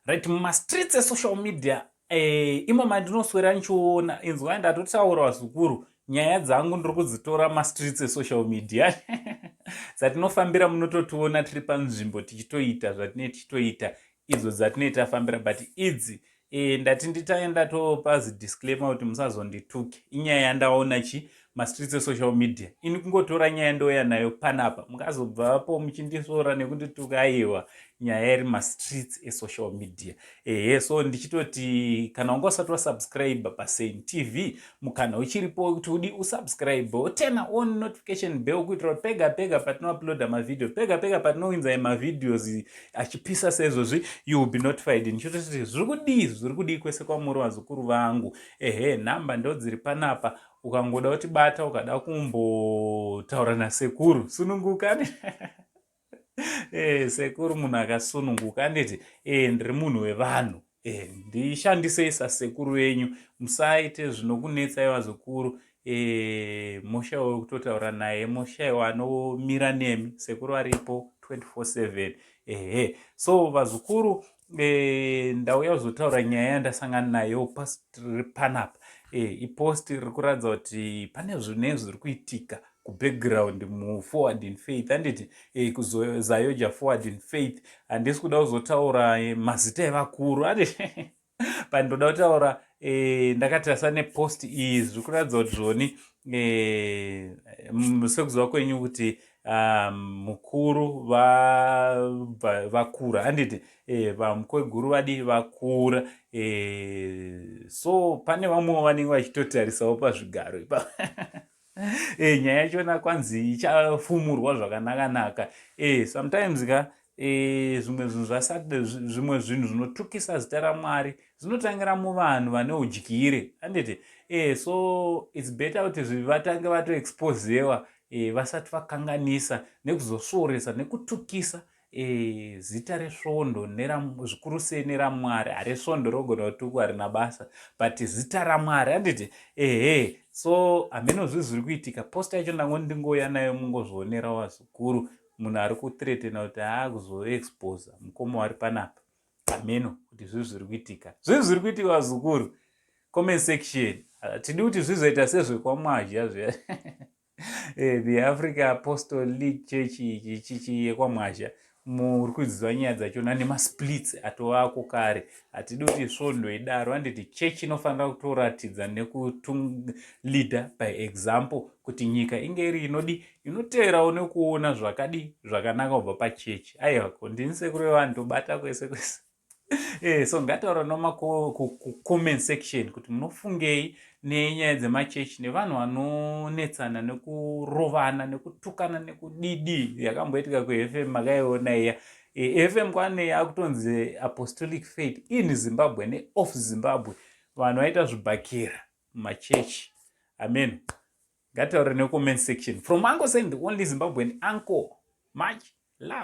Right, mumastreets esocial media imo mandinoswera ndichiona. Inzwai, ndatotaura vazukuru, nyaya dzangu ndiri kudzitora mastreets esocial media dzatinofambira. Munototiona tiri panzvimbo tichitoita zvatinee tichitoita, idzo dzatinee tafambira. But idzi ndati nditaenda topa zidisclaimer kuti musazondituke. Inyaya yandaona chi mastreets esocial media. Ini kungotora nyaya ndouya nayo panapa, mukazobvapo muchindisora nekundituka, aiwa, nyaya iri mastreets esocial media. Ehe, so ndichitoti kana wanga usati wasubscribe paSaint TV, mukana uchiripo kuti udi usubscribe, woturn on notification bell, kuitira kuti pega pega patinouploada mavhidhio, pega pega patinowinzai mavideos achipisa seizvozvi, you will be notified. Ndichitoti zviri kudii, zviri kudii kwese kwamuri vazukuru vangu? Ehe, nhamba ndo dziri panapa. Ukangoda kutibata, ukada kumbotaura nasekuru, sununguka. Sekuru munhu akasununguka, anditi? Ndiri munhu wevanhu. Ndishandisei sasekuru venyu, musaite zvinokunetsai vazukuru. Moshaiwa wekutotaura naye, moshaiwa anomira nemi, sekuru aripo 24/7. Ehe, so vazukuru, ndauya kuzotaura nyaya yandasangana nayo post riri panapa. Ipost riri kuratidza kuti pane zvine zviri kuitika kubackground muForward in Faith, handiti? KuZAOGA Forward in Faith. Handisi kuda kuzotaura mazita evakuru, handiti? Pandoda kutaura ndakatarisa nepost iyi, zviri kuratidza kuti zvoni sekuziva kwenyu kuti mukuru vakura, handiti? Vamukweguru vadi vakura. So pane vamwewo vanenge vachitotarisawo pazvigaro ipa. Nyaya yachona kwanzi ichafumurwa zvakanaka-naka. Sometimes ka zvimwe zvinhu zvasati, zvimwe zvinhu zvinotukisa zita raMwari zvinotangira muvanhu vane udyire, handiti? So it's better kuti vatange vatoexposewa vasati vakanganisa nekuzosvoresa nekutukisa zita resvondo, zvikuru sei neraMwari. Haresvondo rogona kutukwa, harina basa, but zita raMwari, handiti? Ehe, so hameno zvi zviri kuitika. Post yacho ndango ndingouya nayo mungozvionera vazukuru. Munhu ari kuthreatena kuti aakuzoexposa mukoma wari panapa. Hameno kuti zvi zviri kuitika, zvi zviri kuitika vazukuru. Comment section, tidi kuti zvizoita sezvekwaMwazha zviya, the Africa Apostolic Church chichi yekwamwazha. Muri kuziva nyaya dzachona nemasplits atovako kare. Hatidi kuti svondo idaro, handiti? Chechi inofanira kutoratidza nekuleader by example kuti nyika inge iri inodi inoteerawo nekuona zvakadi zvakanaka kubva pachechi. Aiwa, kondini sekuru vevanhu tobata kwese kwese. So ngataura nomakucomment section kuti munofungei nenyaya dzemachechi nevanhu vanonetsana nekurovana nekutukana nekudidi yakamboitika kuFM. Makaiona iya FM kwane akutonzi Apostolic Faith in Zimbabwe neoff Zimbabwe. Vanhu vaita zvibhakera mumachechi. Amen. Ngataure necomment section. From Uncle Saint, the only Zimbabwean uncle, much love.